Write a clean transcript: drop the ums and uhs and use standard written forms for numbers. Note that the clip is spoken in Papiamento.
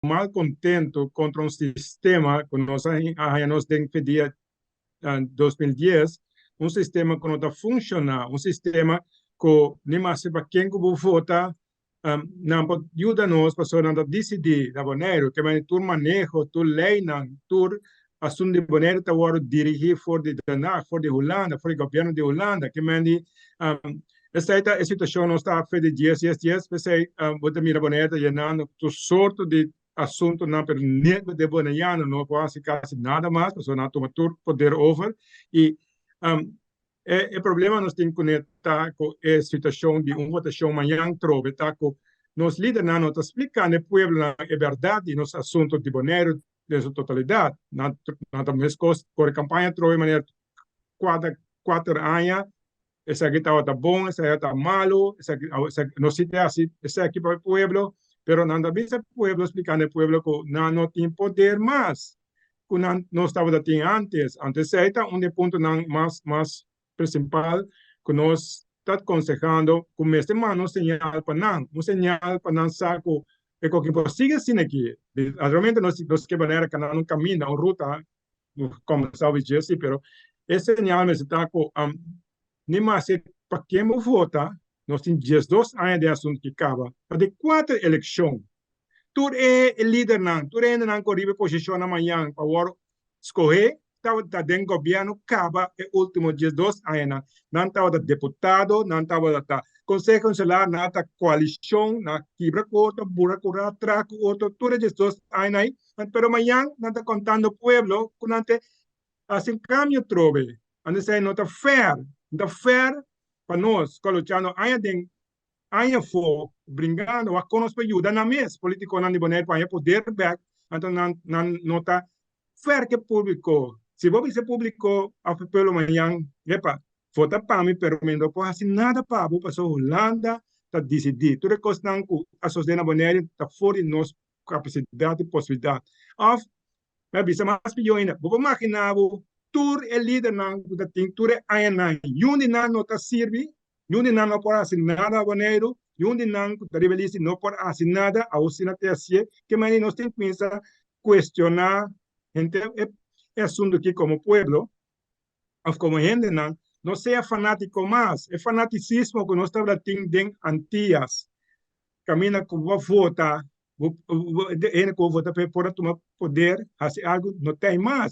Malkontentu kontra un sistema ku nos a haña nos den fe dia 2010, un sistema ku no ta funshoná, un sistema ku ni maske pa ken ku bo vota, nan por yuda nos pasobra nan ta disidí na Boneiru ke manera tur maneho, tur leinan, tur asuntu di Boneiru ta wòrdu dirigí for di Den Haag, for di Hulanda, for di gobièrnu di Hulanda. Ke manera di esei ta e situashon nos ta fe di dies dies dies, p'esei bo ta mira Boneiru ta yenando tur sorto di asuntunan, pero net de boneiano no por hasi kasi nada mas pasobra nan a tuma tur poder over. I e problema nos tin kuné ta ku e situashon di un votashon mañan trobe ta ku nos lidernan no ta splikando e pueblonan e bèrdat di nos asuntu di Boneiru den su totalidat. Nan ta meskos kore kampaña trobe manera kuater aña. Esaki tabata bon, esaki tabata malu, esaki, esaki, no si te hasi esaki pa e pueblo, pero nan ta bisa e pueblo, splikando e pueblo ku nan no tin poder mas ku nan nos tabata tin antes. Anto esei ta un di e puntonan mas mas prinsipal ku nos ta konsehando ku mester manda un señal pa nan, un señal pa nan sa ku e koki por sigui asina aki. Naturalmente nos nos ke manera kana un kaminda, un ruta Komensá with Jesse, pero e señal mester ta ku ni maske pa ken bo vota, nos tin 12 aña den asuntu ki kaba, pa di kuater elekshon tur e lidernan, tur e hendenan ku riba e posishonnan mañan pa wòrdu skohé tabata den gobièrnu kaba e último 12 añanan. Nan tabata deputado, nan tabata konseho insular, nan ta koalishon, nan a kibra ku otro, bura ku otro, traha ku otro, tur e 12 añanan ei. Pero mañan nan ta kontando pueblo ku nan te hasi un kambio trobe. Anto esei no ta fair. No ta fair pa nos ku a luchando aña den aña afó, bringando wak kon nos por yuda nan mes, politikonan di Boneiru, pa haña poder bèk. Anto nan nan no ta fair ku e públiko. Si bo bisa e públiko òf e pueblo mañan, epa, vota pa mi pero mi no por hasi nada pa bo pasobra Hulanda ta disidí. Tur e kosnan ku a sosodé na Boneiru ta for di nos kapasidat i posibilidat. Òf, mi a bisa mas pió ainda, bo por maginá bo tur e lidernan ku ta tin tur e añanan, niun di nan no ta sirbi, niun di nan no por hasi nada na Boneiru, niun di nan ku ta riba e lista no por hasi nada, awor si nan ta hasié, ke manera nos tin kuminsá kuestioná henter e asuntu aki komo pueblo òf komo hendenan? No sea fanátiko mas. E fanatisismo ku nos tabata tin den Antias, kaminda ku bo a vota, bo hende ku bo vota p'e por a tuma poder, hasi algu, no ta ei mas.